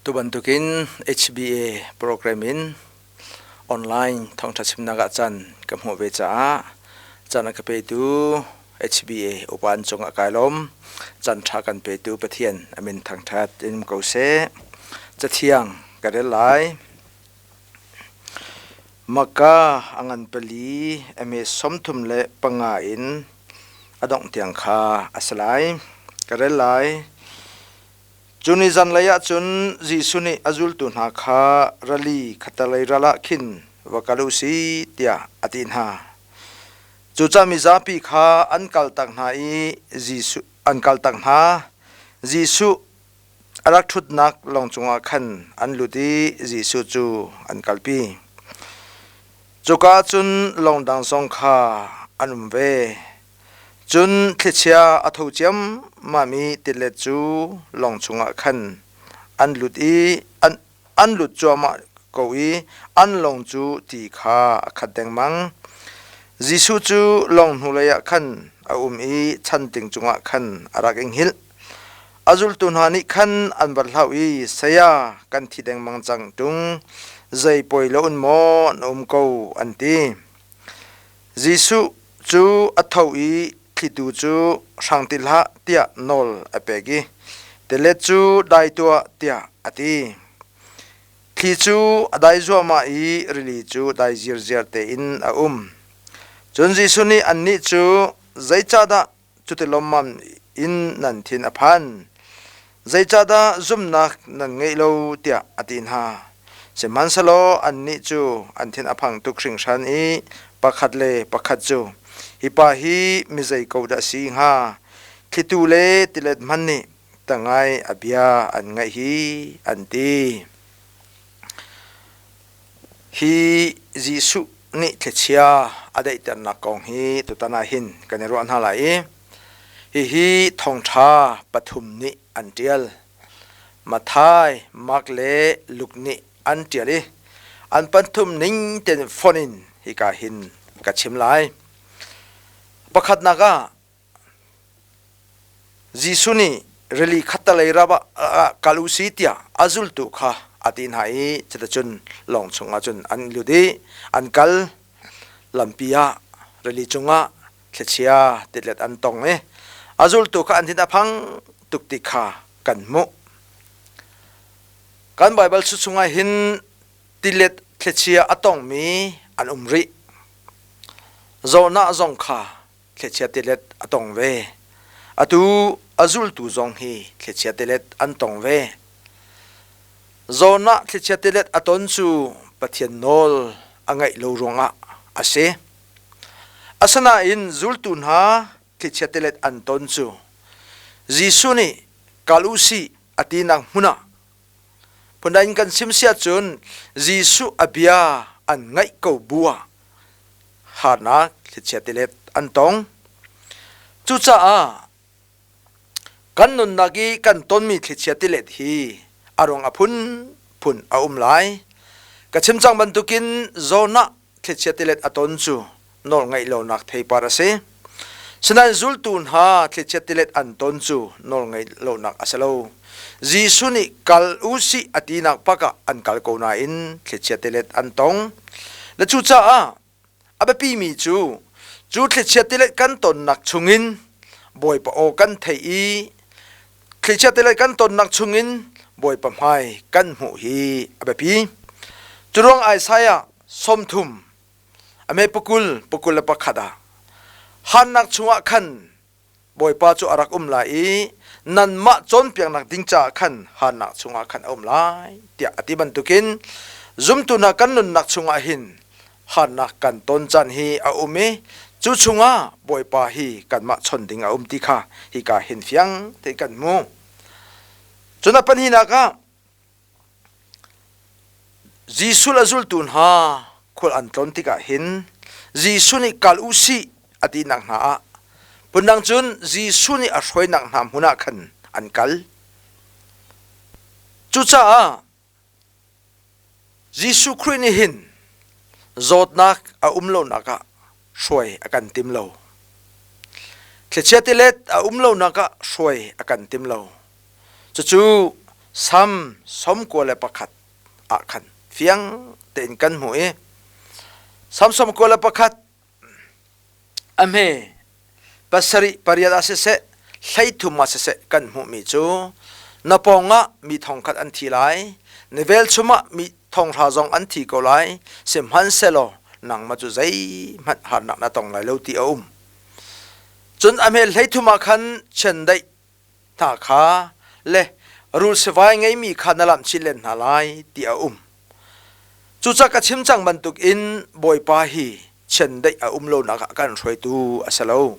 Tu bantukin HBA program in online thawngṭha chimnak ah caan ka hmuh ve caah caan a ka petu HBA upa an cungah kai lawm. Caan ṭha kan petu Pathian a min thangṭhat in um ko seh. Cathiang ka rel lai. Maka a ngan pali a me 35 in a dongh tiang kha a si lai. Ka rel lai. Cu ni zanlei ah cun Jesuh nih a zultu hna kha rali khattelei ral ah khin va kal u sih tiah a ti hna. Cucaah mizapi kha an kaltak hna i Jesuh an kaltak hna. Jesuh a rak ṭhutnak lawng cungah khan an lut i Jesuh cu an kalpi. Cuka ah cun lawng dang zong kha an um ve. Cun thlichia a tho ciammam i tilet cu lawng chungah khan an lut i an lut cuahmah ko i an lawng cu ti kha a khat dengmang. Jesuh cu lawng hnulei ah khan a um i chanting cungah khan a rak i hngilh. A zultu hna nih khan an va hlauh i, "Saya, kan thi dengmang cang ṭung, zei poi lo in maw na um ko?" an ti. Jesuh cu a tho i thlitu cu hrang ti hlah tiah nawl a pek i tilet cu dai tuah tiah a ti. Thli cu a dai zuahmah i rili cu dai zirziar tein a um. Cun Jesuh nih annih cu, Zeicahdah cuti lawmmam in nan thin a phan? Zeicahdah zumhnak nan ngeih lo tiah a ti hna. Sihmanhsehlaw annih cu an thin a phang tuk hringhran i pakhat le pakhat cu, Hi pa hi mi zei ko dah a si hnga? Thlitu le tilet hmanh nih tangai a bia an ngaih hi, an ti. Hi Jesuh nih thlichia a daihternak kong hi tutan ah hin kan i ruah hna lai i hihi thawngṭha pathum nih an ṭial. Matthai, Mark le Luke nih an ṭial i an pathum ning tein fonh in hika hin ka chim lai. Pakhatnak ah Jesuh nih rili khattelei ram ah kal u si tiah a zultu kha a ti hna i cuticun lawng chungah cun an lut i an kal. Lampi ah rili cungah thlichia tilet an tong i a zultu kha an thin a phang tuk ti kha kan hmuh. Kan Baibal chungah hin tilet thlichia a tongmi an um rih. Jonah zong kha thlichia tilet a tong ve. Atu a zultu zong hi thlichia tilet an tong ve. Jonah thlichia tilet a ton cu Pathian nawl a ngaih lo ruangah a si. Asinain zultu hna thlichia tilet an ton cu Jesuh nih kal u sih a tinak hmun ah phundang in kan chim si ahcun Jesuh a bia an ngaih ko bu ah harnak thlichia tilet an tong. Cucaah kan nunnak i kan tonmi thlichia tilet hi a ruang a phunphun a um lai. Ka chim cang bantukin Jonah thlichia tilet a ton cu nawlngaih lonak theipar a si. Sinain zultu hna thlichia tilet an ton cu nawlngaih lonak a si lo. Jesuh nih kal u sih a tinak pak ah an kal ko nain thlichia tilet an tong. Le cucaah a biapimi cu cu thlichia tilet kan tonnak chungin Bawipa aw kan theih i thlichia tilet kan tonnak chungin Bawipa hmai kan hmuh hi a biapi. Curuang Isaiah 30 a me pakul 21 ah hannak chungah khan Bawipa cu a rak um lai i nanmah cawnpiaknak ding caah khan harnak chungah khan a um lai tiah a ti bantukin zumtu hna kan nunnak chungah hin harnak kan ton caan hi a um i cu chungah Bawipa hi kanmah chon ding a um ti kha hika hin fiang te kan hmu. Cun a pahnihnak ah Jesuh le zultu hna khual an tlon tikah hin Jesuh nih kal u sih a tinak hna ah phundang cun Jesuh nih a hruainak hna hmun ah khan an kal. Cucaah Jesuh Khrih nih hin zawtnak a um lonak ah hruai a kan tim lo. Thlichia tilet a um lonak ah hruai a kan tim lo. Cucu Sam 91 ah khan fiang tein kan hmuh i Sam 91 a hme pasarih pariat ah siseh 13 ah siseh kan hmuhmi cu na pawngah mi thongkhat an thi lai, na velchum ah mi thonghra zong an thi ko lai, sihmanhsehlaw nangmah cu zeihmanh harnak na tong lai lo ti a um. Cun a hme 13 ah khan chiandeih hna kha le rul sivai ngeimi kha na lamh chin len hna lai ti a um. Cucaah ka chim cang bantukin Bawipa hi chiandeih a um lonak ah kan hruaitu a si lo.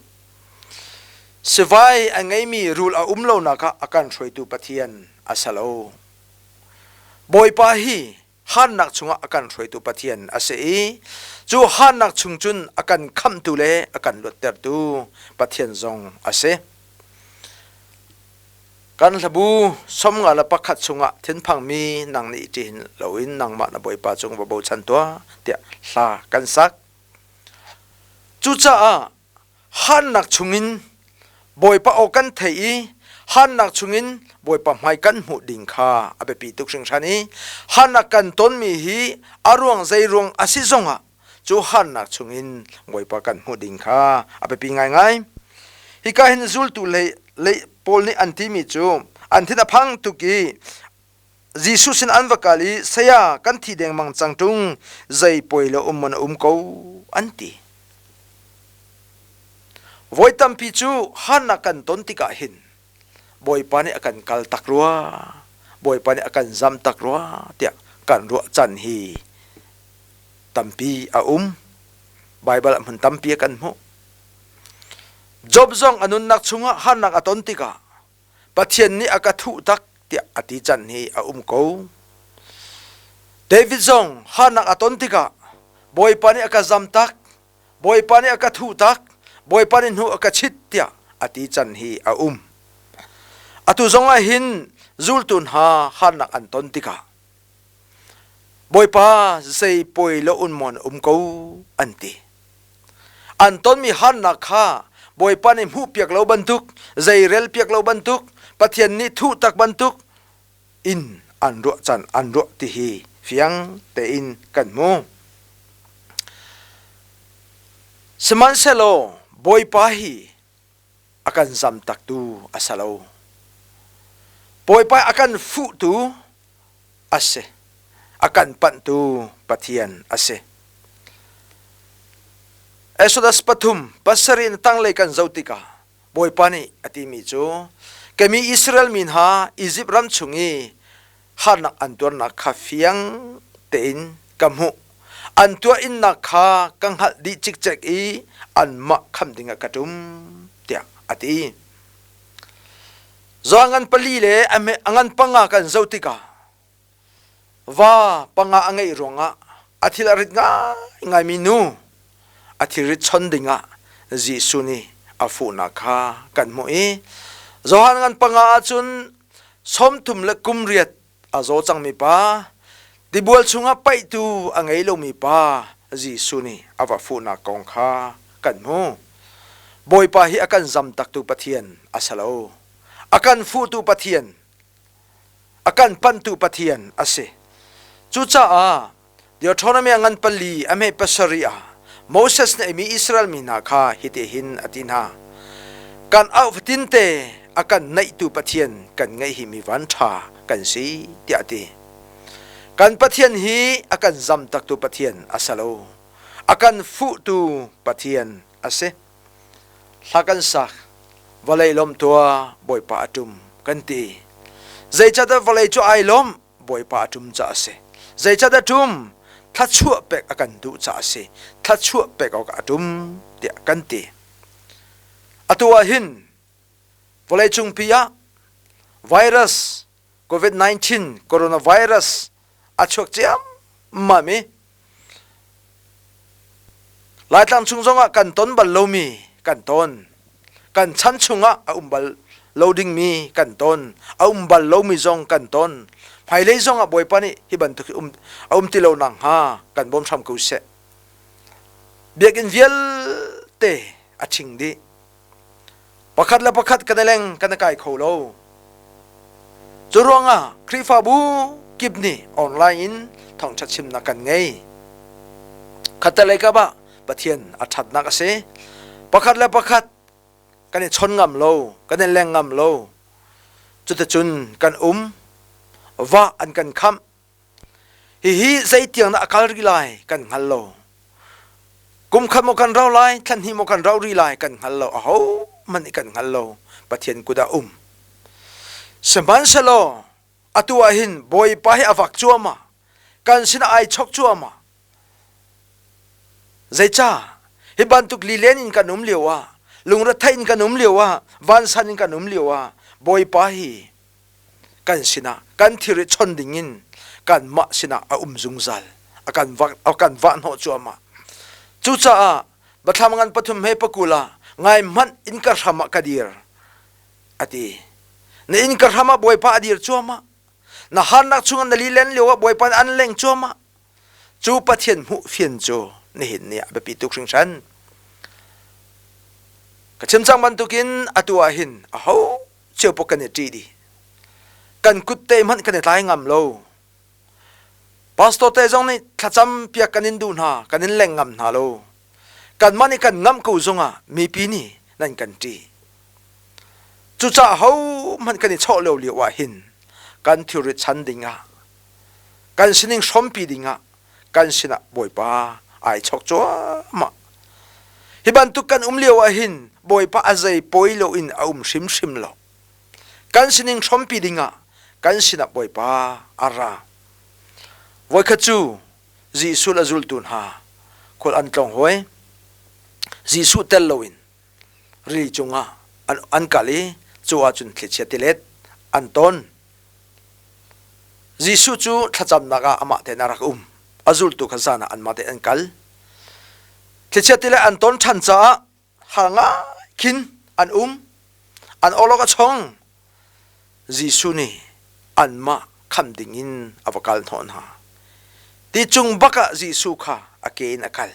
Sivai a ngeimi rul a um lonak ah a kan hruaitu Pathian a si lo. Bawipa hi harnak chungah a kan hruaitu Pathian a si i cu harnak chung cun a kan khamhtu le a kan luattertu Pathian zong a si. Kan hlabu 51 chungah thinphangmi nang nih ṭihin loin nangmah na Bawipa cung va bochan tuah tiah hla kan sak. Cucaah harnak chungin Bawipa aw kan theih i harnak chungin Bawipa hmai kan hmuh ding kha a biapi tuk hringhran i harnak kan tonmi hi a ruang zei ruang a si zongah cu harnak chungin Bawipa kan hmuh ding kha a biapi ngaingai. Hika hin zultu lei, lei pawl nih an timi cu an thin a phang tuk i Jesuh sin an va kal i saya kan thi dengmang cang ṭung zei poi lo um man a um ko an ti. Voi tampi cu harnak kan ton tikah hin Bawipa nih a kan kal tak rua, Bawipa nih a kan zam tak rua tiah kan ruah can hi tampi a um. Baibal ah hmun tampi a kan hmuh. Job zong a nunnak chungah harnak a ton tikah Pathian nih a ka thuh tak tiah a ti can hi a um ko. David zong harnak a ton tikah Bawipa nih a ka zam tak, Bawipa nih a ka thuh tak, Bawipa nih hnu a ka chit tiah a ti can hi a um. Atu zong ah hin zultu hna harnak an ton tikah Bawipa zei poi lo un maw na um ko an ti. An tonmi harnak kha Bawipa nih hmuhpiak lo bantuk, zeirel piak lo bantuk, Pathian nih thuh tak bantuk in an ruah can an ruah ti hi fiang tein kan hmu. Sihmanhsehlaw Bawipa hi a kan zam taktu a si lo. Bawipa a kan fuhtu a si. A kan panhtu Pathian a si. Exodus pathum pasarih in tanglei kan zoh tikah Bawipa nih a timi cu kami Israel mi hna Izipt ram chung i harnak an tuarnak kha fiang tein ka hmuh. An tuah innak kha ka hngalh dih cikcek i anmah kham dingah ka ṭum tiah a ti. Zaw ngan pali le a ngan panga kan zoh tikah va panga a ngeih ruangah a thil a rit ngaingaimi nu a thilrit chon dingah Jesuh nih a fuhnak kha kan hmuh i Johan ngan panga ahcun 38 a zaw cangmi pa tibual chungah paihtu a ngei lomi pa Jesuh nih a va fuhnak kong kha kan hmu. Bawipa hi a kan zam taktu Pathian a si lo. A kan fuhtu Pathian, a kan panhtu Pathian a si. Cucaah Deuteronomy ngan pali a hme pasarih ah Moses nih mi Israel mi hna kha hitihin a ti hna. Kan auh fatinte a kan naihtu Pathian kan ngeih hi mi van ṭha kan si tiah a ti. Kan Pathian hi a kan zam taktu Pathian a si lo. A kan fuhtu Pathian a si. Hla kan sak, vawlei lawmh tuah, Bawipa a ṭum kan ti. Zeicahtiah vawlei cu ai lawmh, Bawipa a ṭum caah a si. Zeicahdah ṭum? Thluachuah pek a kan duh caah a si. Thluachuah pek awkah a ṭum tiah kan ti. Atu ah hin vawleicungpi ah virus COVID-19 coronavirus a chuak ciammam i Laitlang chung zongah kan ton bal lomi kan ton. Kan chan chungah a um bal lo dingmi kan ton. A um bal lomi zong kan ton. Hmailei zongah Bawipa nih hi bantuk hi um, a um ti lo nakhnga kan bawm hram ko seh. Biakinn vialte a ṭhing dih. Pakhat le pakhat kan i leng kan i kai kho lo. Cu ruangah Khrihfabu kip nih online in thawngṭha chimnak kan ngei. Khattelei kap ah Pathian a ṭhatnak a si. Pakhat le pakhat kan i chon ngam lo, kan i leng ngam lo. Cuticun kan um, va an kan khamh. Hihi zeitiang dah a kal rih lai kan hngal lo. Kum khat maw kan rau lai, thla hnih maw kan rau rih lai kan hngal lo. Ahohmanh nih kan hngal lo. Pathian kut ah um. Sihmanhsehlaw atu ah hin Bawipa hi a vak cuahmah. Kan sinah ai chok cuahmah. Zeicah? Hi bantuk lilen in kan um lio ah, lungrethei in kan um lio ah, vansan in kan um lio ah, Bawipa hi kan sinah kan thilri chon dingin kanmah sinah a um zungzal a kan va a kan vahhnawh cuahmah. Cucaah Biathlam ngan pathum he pakul ah ngai hmanh innka hram ah ka dir a ti. Na innka hram ah Bawipa a dir cuahmah. Na harnak chungah na lilen lio ah Bawipa nih an leng cuahmah. Cu Pathian hmuh fian cu nihin ni ah biapi tuk hringhran. Ka chim cang bantukin atu ah hin aho cio pok kan i ṭih dih. Kan kut te hmanh kan i tlai ngam lo. Pastor te zong nih thlacam piak kan in duh hna, kan in leng ngam hna lo. Kanmah nih kan ngamh ko zongah mipi nih nan kan ṭih. Cucaah hohmanh kan i chawh lo lio ah hin kan thilrit chan dingah, kan sining hrawmpi dingah kan sinah Bawipa ai chawk cuahmah. Hi bantuk kan um lio ah hin Bawipa a zei pawi loin a um hrimhrim lo. Kan sining hrawmpi dingah kan sinah Bawipa a ra. Voikhat cu Jesuh le a zultu hna khual an tlawng hawi. Jesuh tel loin rili cungah an kal i cu ahcun thlichia tilet an ton. Jesuh cu thlacamnak ah amah tein a rak um. A zultu kha zan ah anmah tein an kal. Thlichia tilet an ton ṭhan caah har ngai khin an um. An awlok a chong. Jesuh nih anmah kham dingin a va kal hnawh hna. Ti cung bak ah Jesuh kha a ke in a kal.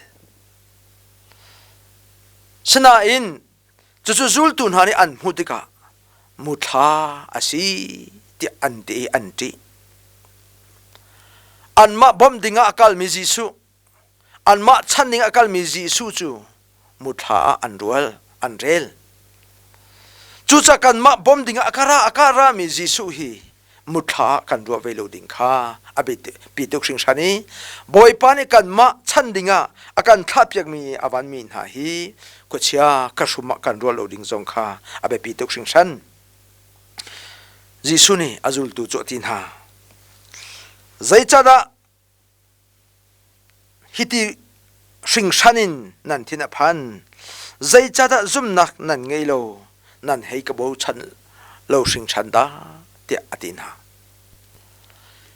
Sinain Cucu zultu hna nih an hmuh tikah muthla a si tiah an ti i an ṭih. Anmah bawmh dingah a kalmi Jesuh, anmah chan dingah a kalmi Jesuh cu muthla ah an rual, an rel. Cucaah kanmah bawmh dingah a ka ra a ka rami Jesuh hi muthla ah kan ruah ve lo ding kha a biapi tuk hringhran i Bawipa nih kanmah chan dingah a kan thlahpiakmi a vanmi hna hi khuachia khahrum ah kan ruah lo ding zong kha a biapi tuk hringhran. Jesuh nih a zultu cu a ti hna, Zeicahdah Hiti hringhran in nan thin a phan. Zeicahdah zumhnak nan ngei lo, nan hei ka bochan lo hringhran dah, tiah a ti hna.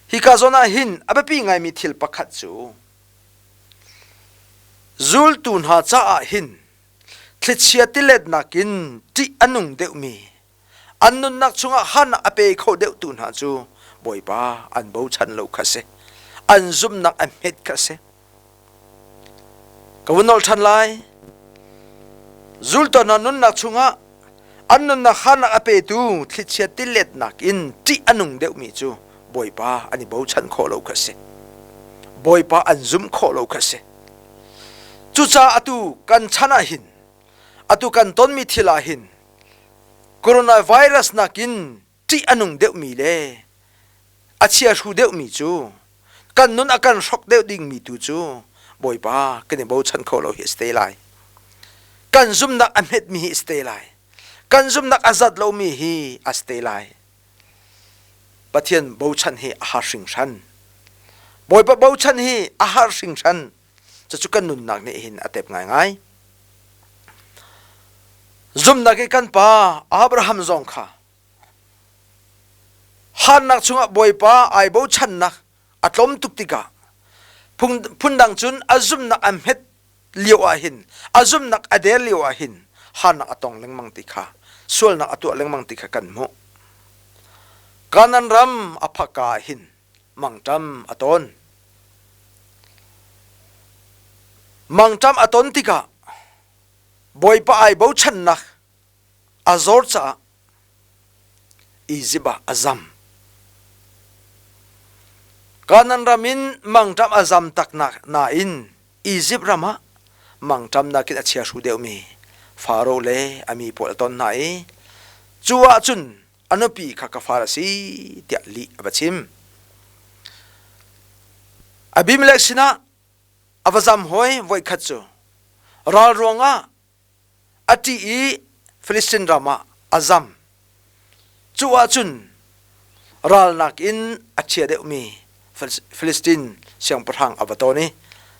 Hika zawn ah hin a biapi ngaimi thil pakhat cu zultu hna caah hin thlichia tilet nakin ṭih a nung deuhmi An nunnak chungah han a pe kho deuhtu hna cu Bawipa an bochan lo kha si. An zumhnak a hmet kha si. Ka vun nolh ṭhan lai. Zultu hna nunnak chungah an nunnak harnak a petu thlichia tiletnak in ṭih a nung deuhmi cu Bawipa an i bochan khawh lo kha si. Bawipa an zumh khawh lo kha si. Cucaah atu kan chan ah hin atu kan tonmi thil ah hin Coronavirus nakin ṭih a nung deuhmi le a chiahru deuhmi cu kan nun a kan hrok deuh dingmi tu cu Bawipa kan i bochan kho lo hi a si te lai. Kan zumhnak a hmetmi hi a si te lai. Kan zumhnak a zat lomi hi a si te lai. Pathian bochan hi a har hringhran. Bawipa bochan hi a har hringhran. Cucu kan nunnak nih hin a tep ngaingai. Zumhnak i kan pa Abraham zong kha harnak chungah Bawipa ai bochannak a tlawm tuk tikah phundang cun a zumhnak a hmet lio ah hin a zumhnak a der lio ah hin harnak a tong lengmang ti kha sualnak a tuah lengmang ti kha kan hmuh. Kanan ram a phaka ah hin mangṭam a ton. Mangṭam a ton tikah Bawipa ai bochannak a zor caah Izipt ah a zam. Kanaan ram in mangṭam a zam taknak nain Izipt ram ah mangṭam nakin a chiahru deuhmi Faro le a mi pawl a ton hna i cu ah cun a nupi kha ka far a si tiah lih a va chim. Abimelek sinah a va zam hawi voikhat cu ral ruangah a ṭih i Filistin ram ah a zam. Cu ahcun ralnak in a chia deuhmi Filistin siangpahrang a va ton i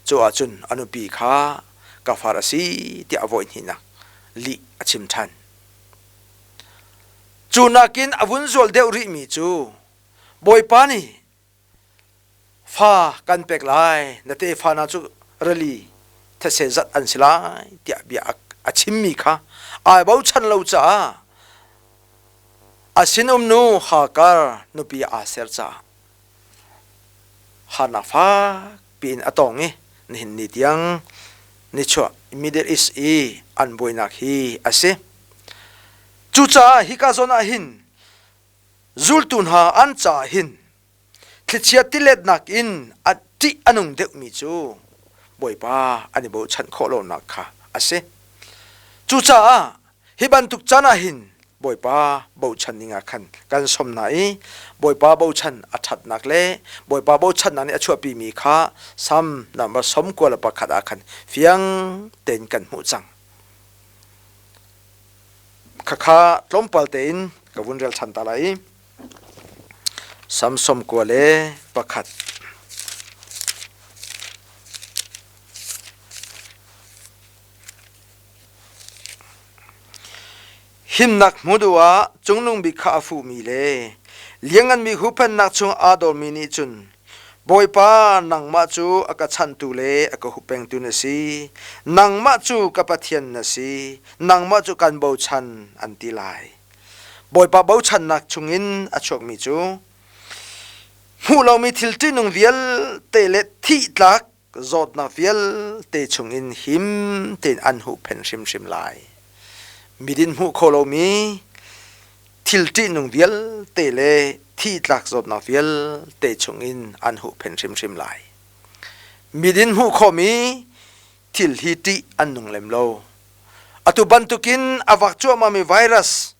cu ahcun a nupi kha ka far a si tiah a voihnihnak lih a chim ṭhan. Cu nakin a vun zual deuh rihmi cu Bawipa nih Fa kan pek lai, na tefa hna cu rili thetse zat an si lai tiah bia a chimmi kha ai bochan lo caah a sinum nu Hagar nupi aa ser caah harnak fak piin a tong i nihin ni tiang nichuah Middle East i an buainak hi a si. Cucaah hika zawn ah hin Zultu hna an caah hin thlichia tiletnak in a ṭih a nung deuhmi cu Bawipa an i bochan khawh lonak kha a si. Cucaah hi bantuk caan ah hin Bawipa bochan ding ah khan kan sawm hna i Bawipa bochan a ṭhatnak le Bawipa bochannak nih a chuahpimi kha Salm number 91 ah khan fiang tein kan hmuh cang. Khakha tlawmpal tein ka vun rel ṭhan ta lai i Samsom 21. Himnak hmu duh ah cungnung bik kha a fuhmi le liannganmi huhphenhnak chung aa dormi nih cun Bawipa, nangmah cu a ka chanhtu le a ka huhpengtu na si. Nangmah cu ka Pathian na si. Nangmah cu kan bochan, an ti lai. Bawipa bochannak chungin a chuakmi cu hmuh lomi thil ṭihnung vialte le thih tlak zawtnak vialte chungin him tein an huhphenh hrimhrim lai. Midin hmuh khawh lomi thil ṭihnung vialte le thi tlak zawtnak vialte chungin an huhphenh hrimhrim lai. Midin hmuh khawhmi thil hi ṭih an nung lem lo. Atu bantukin a vak cuahmahmi virus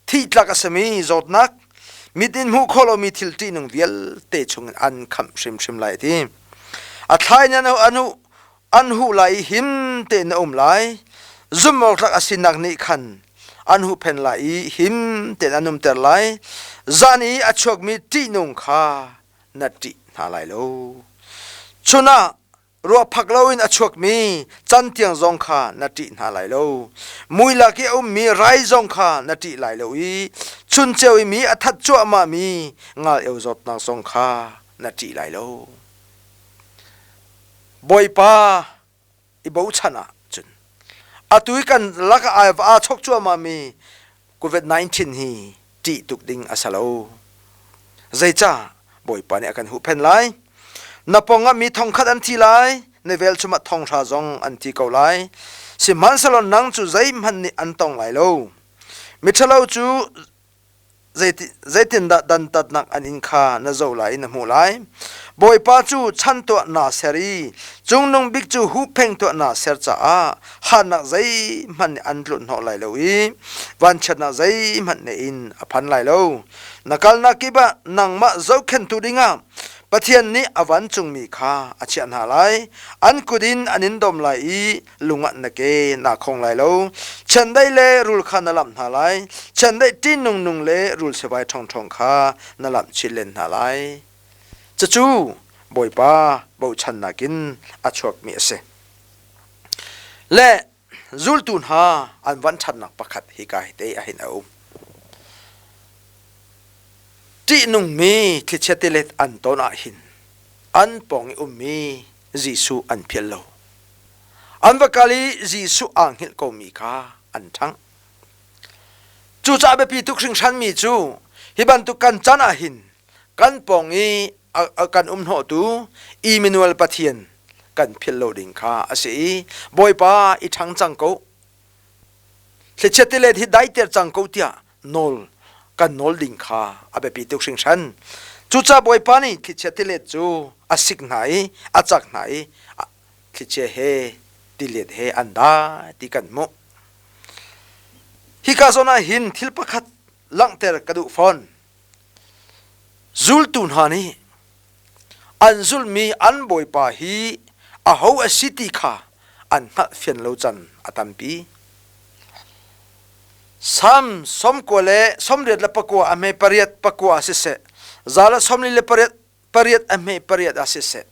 Thihtlak a simi zawtnak, mit in hmuh khawh lomi thil ṭihnung vialte chungin an khamh hrimhrim lai a ti. A thlai in an huh lai i him tein na um lai. Zumh awk tlak a sinak nih khan an huhphenh lai i him tein an umter lai. Zan i a chuakmi ṭihnung kha na ṭih hna lai lo. Chun ah Ruahphak loin a chuakmi cantiang zong kha na ṭih hna lai lo. Mui lak i a ummi rai zong kha na ṭih lai lo i chunceu i mi a that cuahmahmi ngal-eu zawtnak zong kha na ṭih lai lo. Bawipa i bochan ah cun atu i kan lakah aa chok cuahmahmi COVID-19 hi ṭih tuk ding a si lo. Zeicah Bawipa nih a kan huhphenh lai? Na pongah mi thongkhat an thi lai, na velchum ah thonghra zong an thi ko lai. Sihmanhsehlaw nang cu zeihmanh nih an tong lai lo. Miṭhalo cu zeitindah dantatnak an in kha na zoh lai i na hmuh lai. Bawipa cu chan tuah naa ser i Cungnung bik cu huhpheng tuah naa ser caah harnak zeihmanh nih an tlunh hnawh lai lo i vanchiatnak zeihmanh nih in a phan lai lo. Na kalnak kip ah nangmah zohkhenhtu dingah Pathian nih a vancungmi kha a chiah hna lai. An kut in an in dom lai i lung ah na ke naa khong lai lo. Chiandeih le rul kha na lamh hna lai. Chiandeih ṭihnung nung le rul sivai ṭhawngṭhawng kha na lamh chin len hna lai. Cucu Bawipa bochannak in a chuakmi a si. Le zultu hna an van ṭhatnak pakhat hika hi te ahhin a um. Ṭihnungmi thlichia tilet an ton ahhin an pawng i ummi Jesuh an philh lo. An va kal i Jesuh aa hngilh komi kha an ṭhangh. Cucaah biapi tuk hringhranmi cu hi bantuk kan chan ahhin kan pawng i a kan um hnawhtu Emmanuel Pathian kan philh lo ding kha a si i Bawipa i ṭhang cang ko thlichia tilet hi daiter cang ko tiah nawl kan nawl ding kha a biapi tuk hringhran. Cucaah Bawipa nih thlichia tilet cu a sik hna i a cak hna i thlichia he tilet he an dai ti kan hmuh. Hika zawn ah hin thil pakhat langhter ka duh fawn. Zultu hna nih an zulhmi an Bawipa hi aho a si ti kha an hngalhfian lo can a tampi. Salm 90 le 89 a hme pariat pakua ah siseh, za le 48 pariat a hme pariat ah siseh,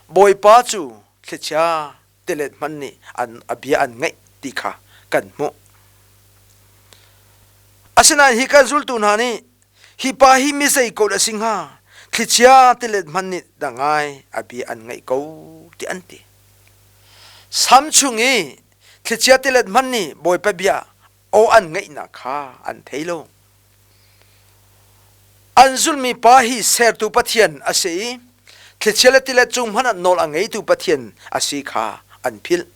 Bawipa cu thlichia tilet hmanh nih an a bia an ngaih ti kha kan hmuh. Asinain hi kan zultu hna nih hi pa hi mi zei ko dah a si hnga? Thlichia tilet hmanh nih dah ngai a bia an ngaih ko ti an ti. Sam chung i thlichia tilet hmanh nih Bawipa bia aw an ngaihnak kha an thei lo. An zulhmi pa hi sertu Pathian a si i thlichia le tilet cung hmanh ah nawl a ngeitu Pathian a si kha an philh.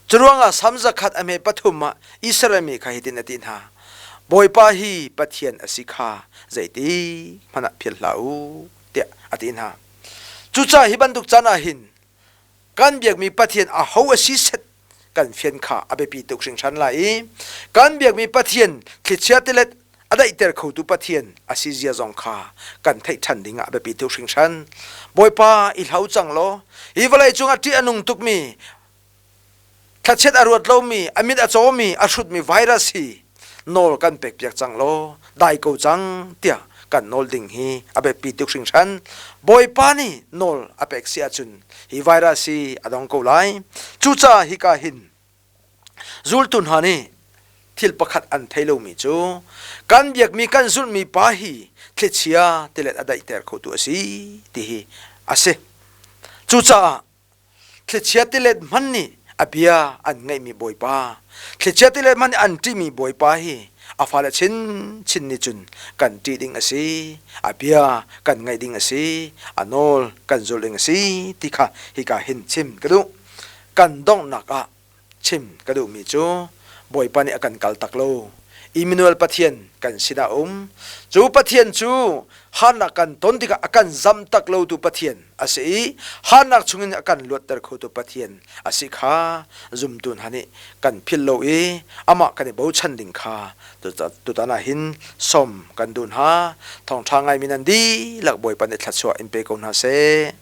Curuangah Salm zakhat a hme pathum ah Israel mi kha hitin a ti hna, Bawipa hi Pathian a si kha zeiti hmanh ah philh hlah u, tiah a ti hna. Cucaah hi bantuk caan ah hin kan biakmi Pathian aho a si set kan fian kha a biapi tuk hringhran lai i kan biakmi Pathian thlichia tilet a daihter khotu Pathian a si zia zong kha kan theih ṭhan ding ah a biapi tuk hringhran. Bawipa i hlau cang law hi vawlei cungah ṭih a nung tukmi thlachiat a ruat lomi a mit a cawmi a hrutmi virus hi nawl kan pekpiak cang law dai ko cang tiah kan nawl ding hi a biapi tuk hringhran. Bawipa nih nawl a pek si ahcun hi virus hi a dong ko lai. Cucaah hika hin zultu hna nih thil pakhat an thei lomi cu kan biakmi kan zulhmi pa hi thlichia tilet a daihter khotu a si ti hi a si. Cucaah Thlichia tilet hmanh nih a bia an ngaihmi Bawipa, thlichia tilet hmanh nih an ṭihmi Bawipa hi a fale chinchin nih cun kan ṭih ding a si, a bia kan ngaih ding a si, a nawl kan zulh ding a si ti kha hika hin chim ka duh. Kan donghnak ah chim ka duhmi cu Bawipa nih a kan kal tak lo. Immanuel Pathian kan sinah a um. Cu Pathian cu harnak kan ton tikah a kan zam tak lotu Pathian a si i harnak chungin a kan luatter khotu Pathian a si kha zumtu hna nih kan philh lo i amah kan i bochan ding kha tutan ah hin sawm kan duh hna. Thawngṭha ngaimi nan dihlak Bawipa nih thluachuah in pe ko hna seh.